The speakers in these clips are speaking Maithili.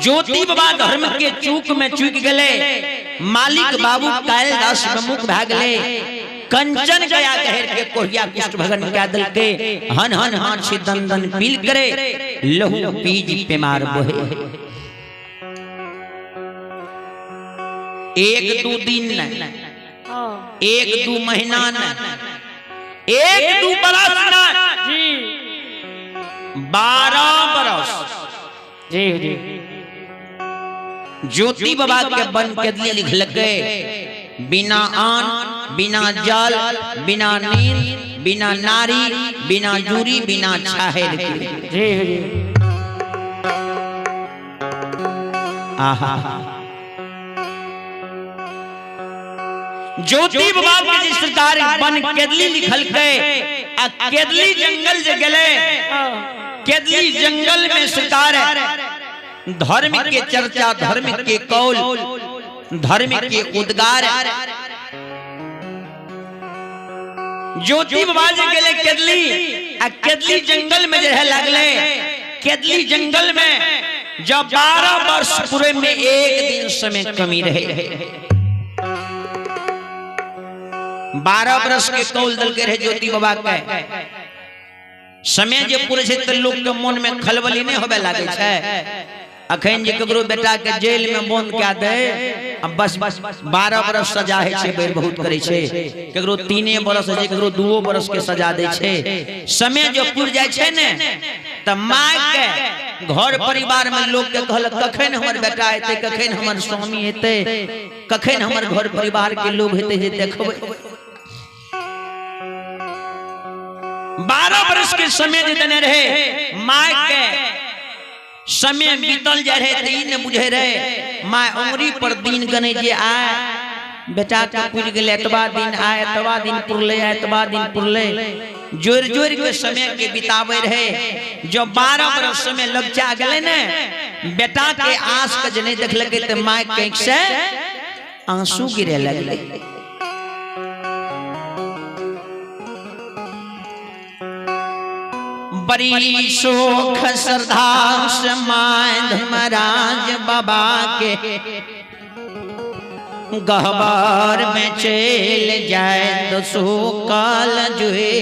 ज्योति बाबा धर्म के चूक में चूक गेले, मालिक बाबू कालिदास प्रमुख भए गेले। कंचन गया गहर के कोहिया कुष्ठ भगन क्या दल के हन हन हाछी दन दन पील करे लहू पीज पेमार बोहे। एक दू दिन न, एक दू महीना न, एक दू बरस न, जी 12 बरस जी जी ज्योति बाबा के बन के लिए लिखलकै बिना आन बिना जल बिना नींद बिना नारी बिना जूरी बिना छाहेर के। जी जी आहा ज्योति बाबा के जे सरकार बन केदली लिखलकै आ केदली जंगल जे गेलै, केदली जंगल में सरकार धर्म के चर्चा, धर्म के कौल, धर्म के उद्गार। ज्योति बाबा जे गेलै केदली आ केदली जंगल में जे रहे लागले, केदली जंगल में जब 12 वर्ष पूरे में एक दिन समय कमी रहे, 12 वर्ष के कौल दल के रहे ज्योति बाबा के। समय जे पूरे छै तऽ लोक के मन में खलबली नहीं होबे लागे छै। अखन जे ककरो बेटा के जेल में बंद कए दे आ बस 12 बरस सजा होइ छै, बेर बहुत करै छै। ककरो 3 बरस होइ छै, ककरो 2 बरस के सजा दै छै। समय जे पुर जाइ छै ने तऽ माय के घर परिवार में लोक के कहलक कखन हमर बेटा एतै, कखन हमर स्वामी एतै, कखन हमर घर परिवार के लोग हेतै जे देखबै। 12 बरस के समय जे देने रहे माय के समय बीतल जाय रहे तऽ ई ने बुझे रहे माय उंगरी पर दिन गने जे आय बेटा के पुरि गेलै एतबा दिन आय, एतबा दिन पुरलै, एतबा दिन पुरलै, जोड़ि जोड़ि के समय के बिताबै रहे। जब 12 बरस समय लगचा गेलै ने, बेटा के आस के जे नहीं देखलकै तऽ माय के आँखि से आंसू गिरे लगलै। बड़ी शोख श्रद्धा से my Dharmaraj बाबा के गहबर में चल जाए तो सुकल जुए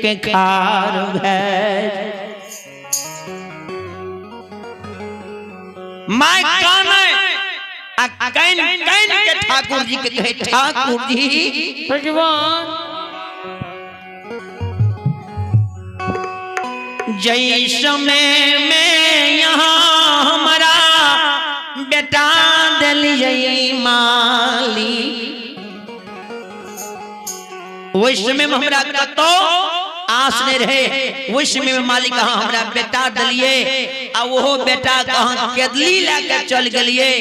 के खार भैर। My काने आ can can के ठाकुर जी के कहे, ठाकुर जी भगवान जय समय में यहाँ हमारा बेटा दिलियै माली, ओहि समय में हमरा कतौ आस नहीं रहे। ओहि समय में मालिक अहाँ हमरा बेटा दिलियै आ ओहो बेटा के अहाँ केदली लए के चल गेलियै।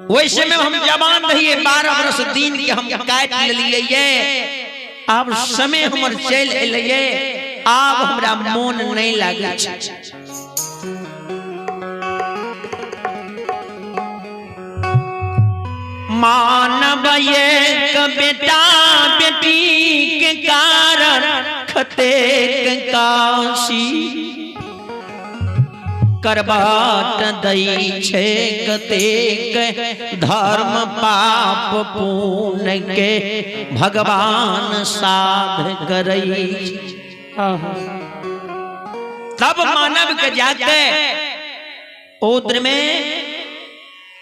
ओहि समय हम जवान रहियै, 12 बरस दिन के हम काटि लेलियै। आब समय हमर चलि एलैयै, आब हमरा मोन नहीं लागै छै। मानव एक बेटा बेटी के कारण खतेक काशी करबाट दै छै कतेक धर्म पाप पुण्य के भगवान साध करै। तब मानव के जाके उद्र में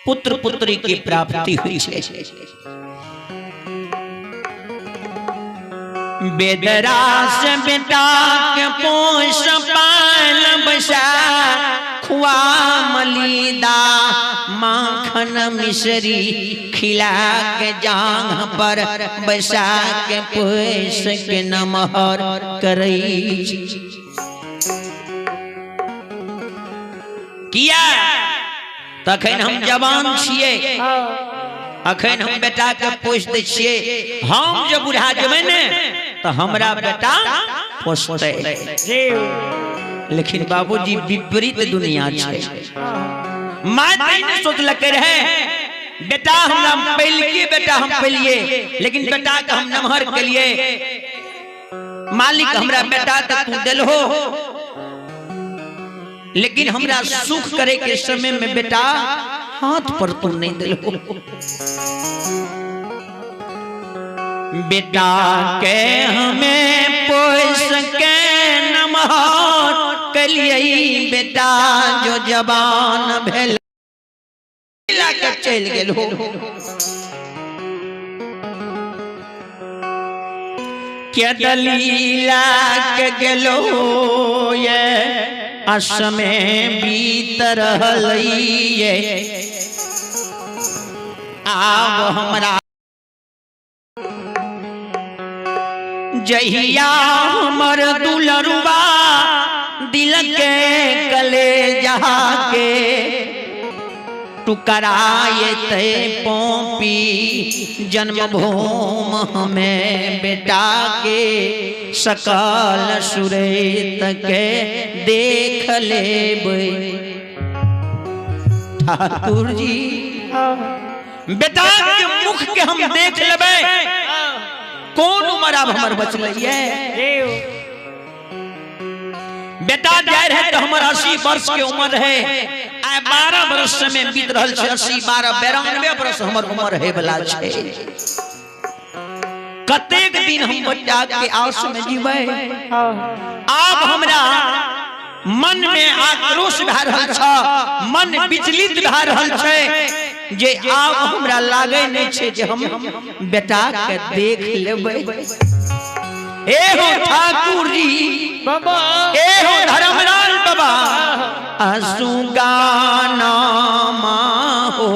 पुत्र पुत्री की प्राप्ति हुई है। बेदरास बेटा के पोष पाल बसा खुआ मलीदा माखन मिश्री खिला के जांघ पर बैसा के पोस के नमहर करई। किया तखन हम जवान छियै, अखन हम बेटा के पोस दै छियै, हम जे बुढ़ा जेबै ने तऽ हमरा बेटा पोसतै। लेकिन बाबूजी विपरीत दुनिया छै। माय तऽ नहि सोचलकै रहे बेटा हमरा पैलके, बेटा हम पेलिए, लेकिन बेटा के हम नमहर केलिए। मालिक हमरा बेटा तऽ तू देलहो, लेकिन हमरा सुख करे के समय में बेटा हाथ पर तू नहीं दिलो। बेटा के हमें पोस के नमहर कलिए, बेटा जो जवान भेल के चल गेल हो। के दलीला के गेलो ये असमे बीत रहलैये। आब हमरा जहिया हमर दुलरुआ दिल के कलेजा के टुकराए पोपी, जन्मभूम हमें बेटा के सकल सुरेत के देख लेबै। ठाकुर जी, बेटा के मुख के हम देख लेबै। कोन उम्र आब हमर बचलै ये? बेटा जाय रहे तो हमर 80 वर्ष के उम्र है, आइ 12 वर्ष समय बीत रहल छै। 80 12 92 वर्ष हमर उम्र है वाला छै। कतेक दिन हम बच्चा के आस में जीबै? आब हमरा मन में आक्रोश भए रहल छ, मन विचलित भए रहल छै जे आब हमरा लागै नहि छै जे हम बेटा के देख लेबै। ए हो ठाकुर जी बाबा, ए हो धर्मराज बाबा, आंसू गाना हो।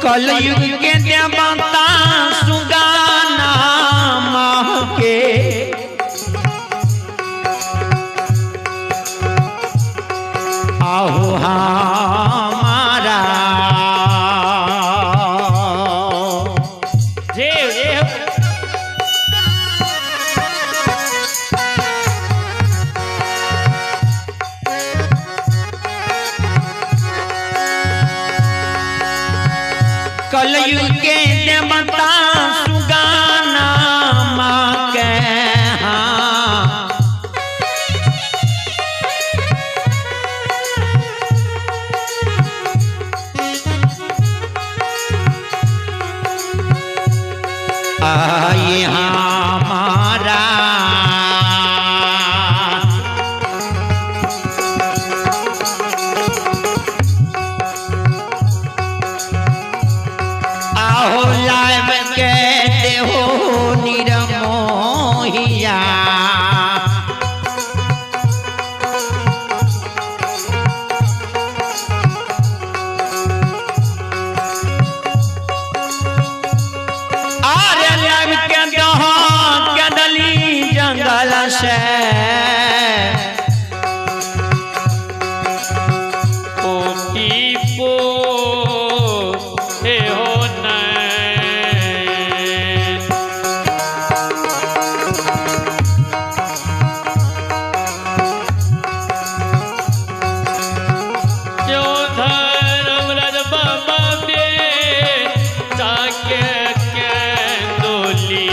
कलयुग के देवता सुगाना माँ के आहो हमारा। जय हो, जय हो। कलयुग के देवता सुगाना माँ के हाँ। आए हमारा आहो लाइव के देहो निरमोहिया। आरे लाइव के दहो के डली जंगल से पोपी पो हे हो न। क्यों धर्मराज बाबा बे जाके के डोली।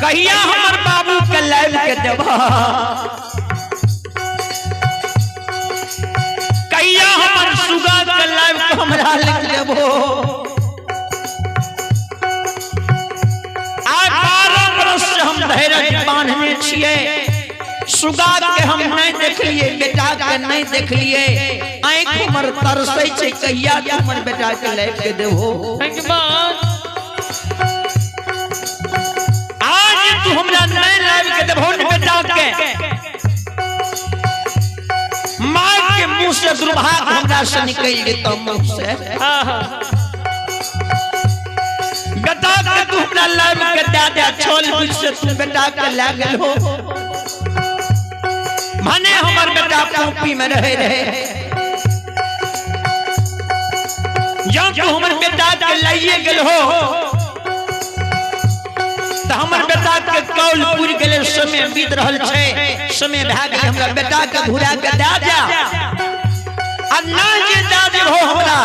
कहिया हमर बाबू के लाइव के देब, कहिया हमर सुगा के लाइव के हमरा लिख देबो। आइ 12 बरस से हम धैर्य बांधने छियै, सुगा के हम नहीं देखलिए, बेटा के नहीं देखलिए, आँख हमर तरसै छै कहिया हमर बेटा के लाइव के देबो। आज तू हमरा नहीं लाइव के देबो न बेटा के, माँ के मुंह से दुर्भाग्य हमरा से निकल जेतौ मुंह से। बेटा के तू हमरा लाइव के दे दे, छोल बीच से तू बेटा के ला गेल हो, भने हमर बेटा कॉपी में रहे रहे, जब तू हमर बेटा के लाइए गेल हो तो हमर बेटा के कौल पुर गेले, समय बीत रहल छै, समय भए गेल, हमरा बेटा के घुरा के दे जा, आ ना जे दे देबो हमरा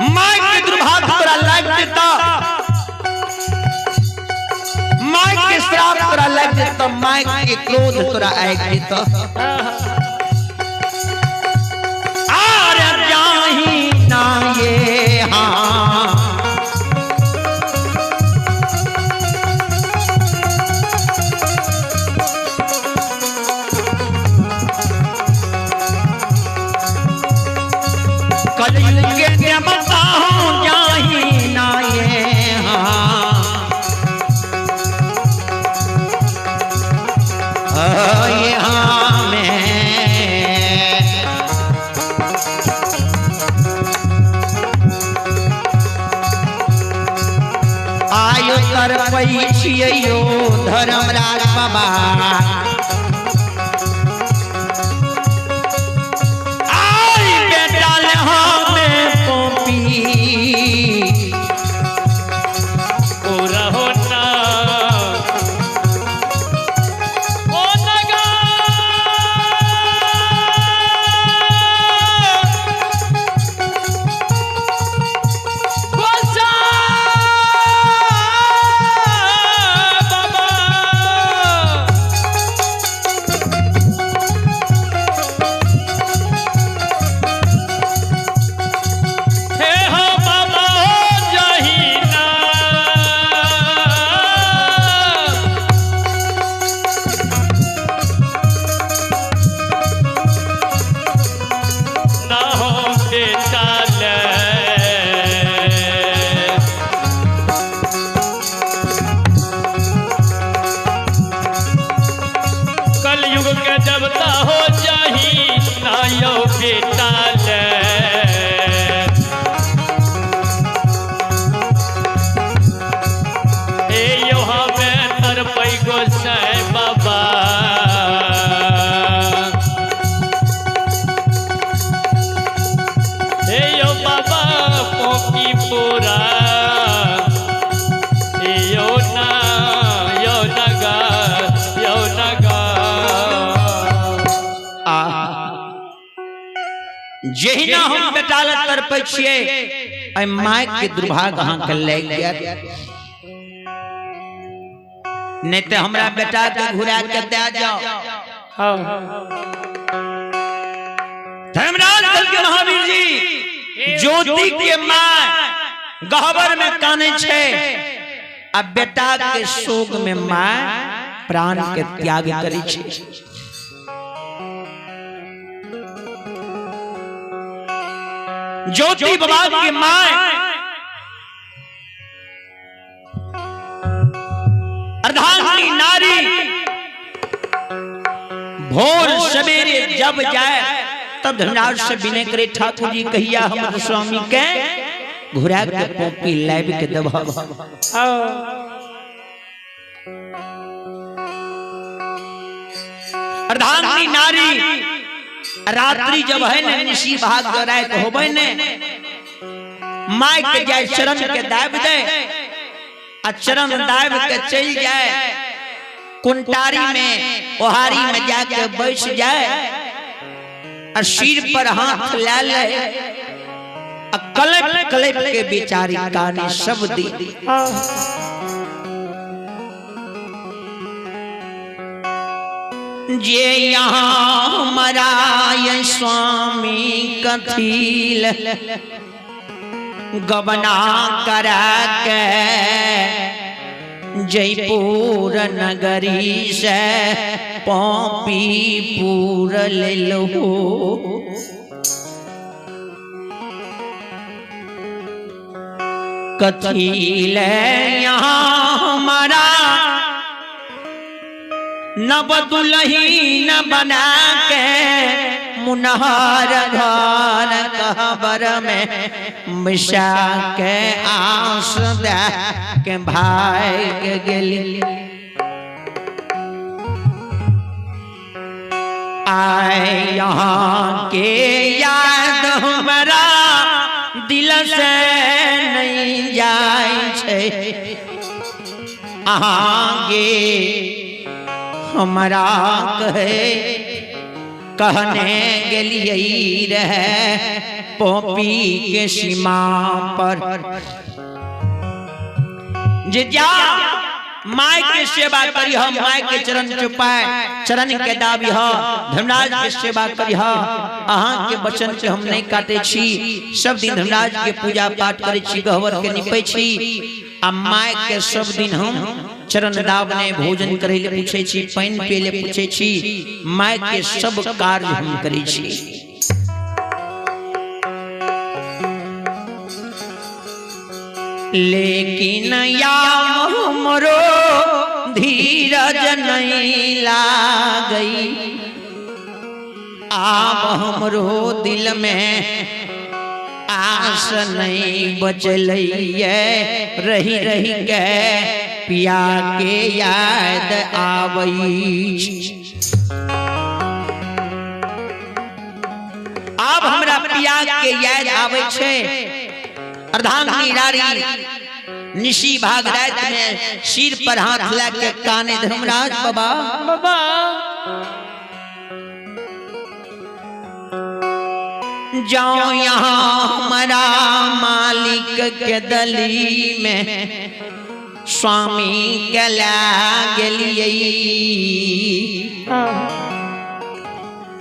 माय के दुर्भाग्य तोरा लागि जेता, माय के श्राप तोरा लागि जेता, माय के क्रोध तोरा आबि जेता। आर जाही ना ये हाँ कलयुग के देवता हो जाही ना ये हाँ यहाँ में आयो तरपै छियै यो धर्मराज बाबा, आई बेटा ले हमें कॉपी पूरा होना ओ नगा गोसा बाबा। हे हो बाबा हो जहीना, ना हो बेटा ले। कलयुग के देवता हो जाही ना यो बेटा ले। ए यो हमें तरपै गोसाई बाबा, हे यो बाबा पोकी पूरा, हे यो ना यो नगा यो नगा। आ जहिना हम बेटा ले तरपै छियै, एहि माय के दुर्भाग्य अहाँ के लागि गेल, नहीं तो हमरा बेटा के घुरा के दे जाओ। धर्मराज दल के महावीर जी ज्योति के माय गहबर में काने छै, आ बेटा के शोक में माय प्राण के त्याग करै छै। ज्योति बाबा के my अर्धांगिनी नारी भोर सवेरे जब जाए तब धर्मराज से विनय करे, ठाकुर जी कहिया हमर स्वामी के घुरा के कॉपी लाइव के देब। अर्धांगिनी नारी रात्रि जब है ने निशी भाग रात होबे ने, my के जाए चरण के दाब दे, आ चरण दाब के चल जाए कुंटारी में ओहारी में जाके बैठ जाए, आ सिर पर हाथ ला ले, आ कलप कलप के बेचारी कानी सब दी। जे यहाँ हमारा ये स्वामी कथील गबना करा के जयपुर नगरी से पॉपीपुर लेलो। कथील यहाँ हमारा नव दुलही न बना के मुनहर घर कहबर में मिशा के आस दे के भाग गेली। आए यहाँ के याद हमारा दिल से नहीं जाय छै, आगे हमारा कहे कहने गेलियै रहे पोपी के सीमा पर। जे जा my के सेवा करी हम, my के चरण चुपाए चरण के दाबी ह, धर्मराज के सेवा करी ह। अहाँ के वचन के हम नहीं काटे छी, सब दिन धर्मराज के पूजा पाठ करे छी, गहवर के निपै छी, आ my के सब दिन हम चरण दाबने भोजन करे ले पूछे छी, पानि पिए ले पूछे छी, my के सब कार्य हम करे छी। लेकिन या हमरो धीरज नहीं लागई, आब हमरो दिल में आस नहीं बचलैये, रही रही के पिया के याद आवई। आब हमरा पिया के याद आवे छै। अर्धांगिनी रारी निशी भाग रात में सिर पर हाथ ला के काने धर्मराज बाबा बाबा जाओ यहाँ हमारा मालिक के दली में स्वामी के ला गेलियै।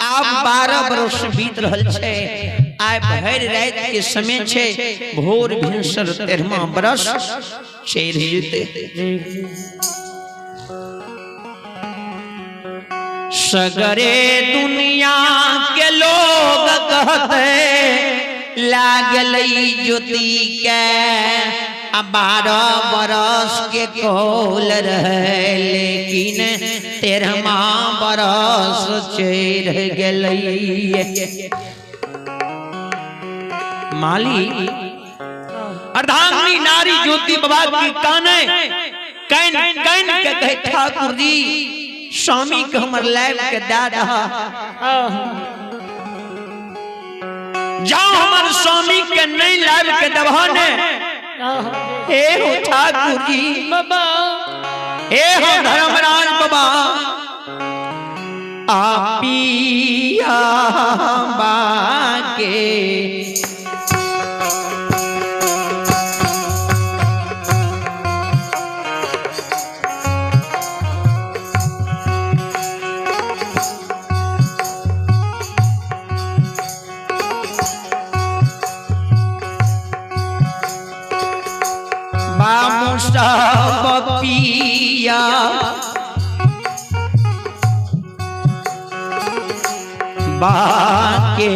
आब 12 बरस बीत रहल छै, आइ भरि राति के समय छै, भोर भिनसर 13वां बरस चढ़ि जेतै। सगरे दुनिया के लोग कहते लागल ज्योति के, 12 बरस के कोल रहे, लेकिन 13वां बरस चढ़ गेलै। माली अर्धांगिनी नारी ज्योति बाबा की काने can can के कहे ठाकुर जी स्वामी के हमर लाइफ के दादा, जाओ हमर स्वामी के नहीं लाइफ के दबहने। हे हो ठाकुर जी बाबा, हे हो धर्मराज बाबा, आपिया बाके बाबू सब पिया बाके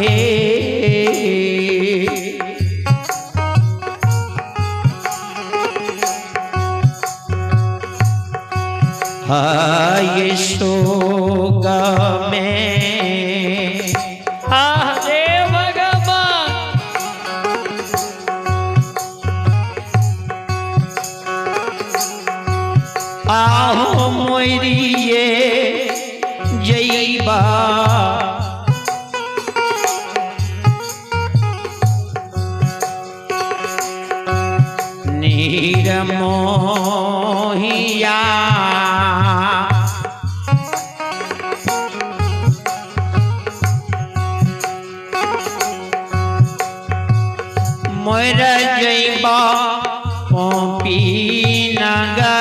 हाय शोक में हे भगवान। आहो मोरिये जईबा नीरमोहिया मोर जईबा पपी नगरिया।